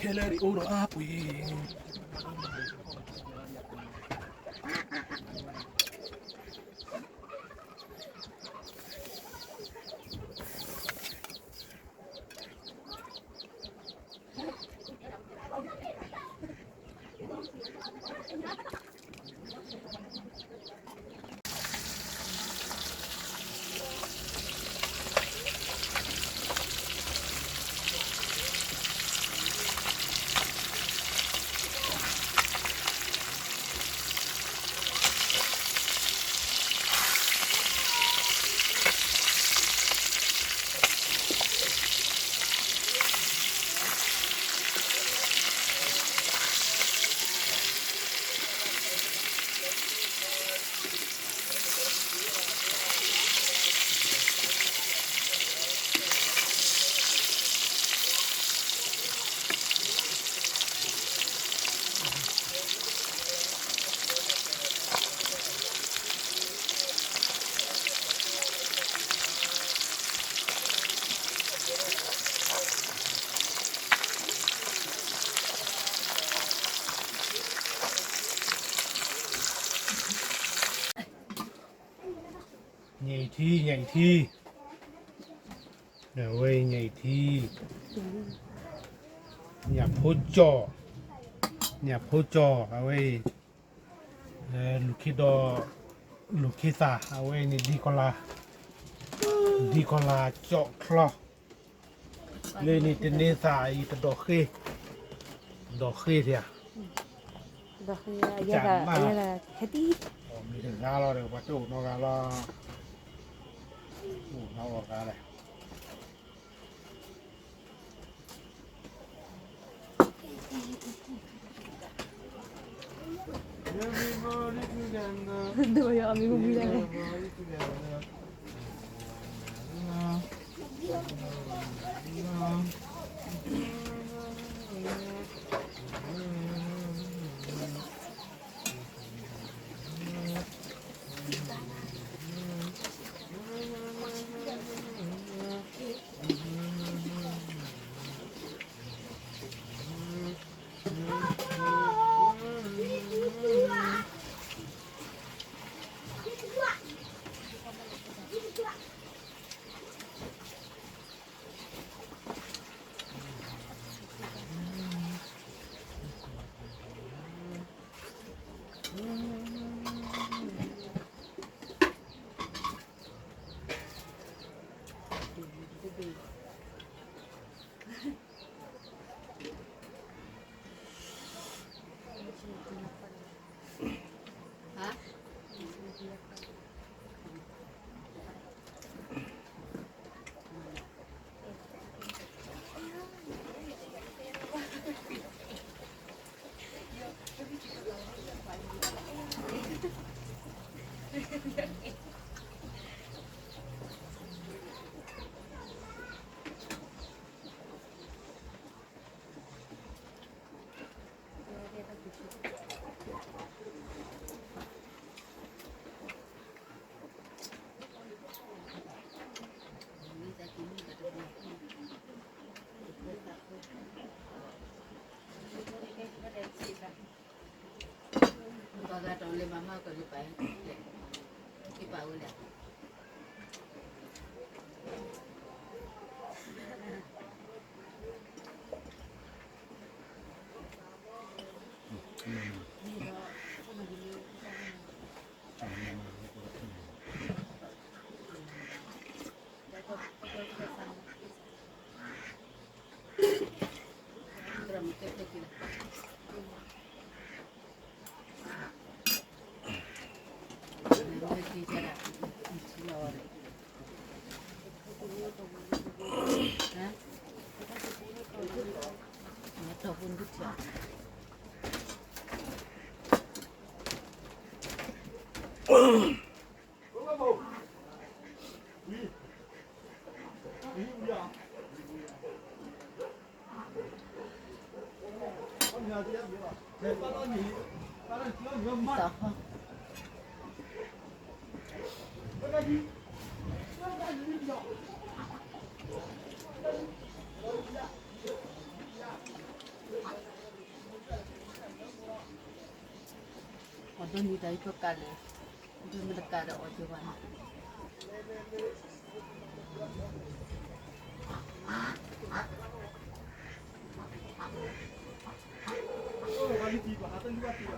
ခဲလၢာ်အိၣ်ဒီးအါပှ့ၤ ညၣ်အံၤထံ ညၣ်အံၤထံ, အဝဲအံၤညၣ်အံၤထံ, ညၣ်ဖိကၠီၣ်, ညၣ်ဖိကၠီၣ် အဝဲအံၤ, လူၤခ့ဒီး လူၤခ့သၣ် အဝဲအံၤန့ၣ် ဒ်ကီၤလၤ, ဒ်ကီၤလၤကၠီၣ်ချီ, လၢန့ၣ်တန့သၣ်အံၤတဒီးဃ့, တဒီးဃ့ထံဧါ, တၢ်မ့ၢ်တဂၤလီၤဒီး ပှၤတအိၣ်နီတဂၤလီၤ, အိၣ်နီအီၣ်ဂၤလဲၣ်. ဒိးန့ၢ်တၢ်အံၤဖၢကးလဲၣ်, ဒိးမ့ၢ်တကးဒီးအီၣ်က့ၤဘၣ်န့ၣ်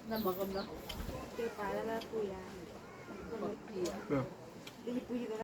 နမၤကမၤ ကဲပာ်လၢပူၤယၤ ပူၤယၤ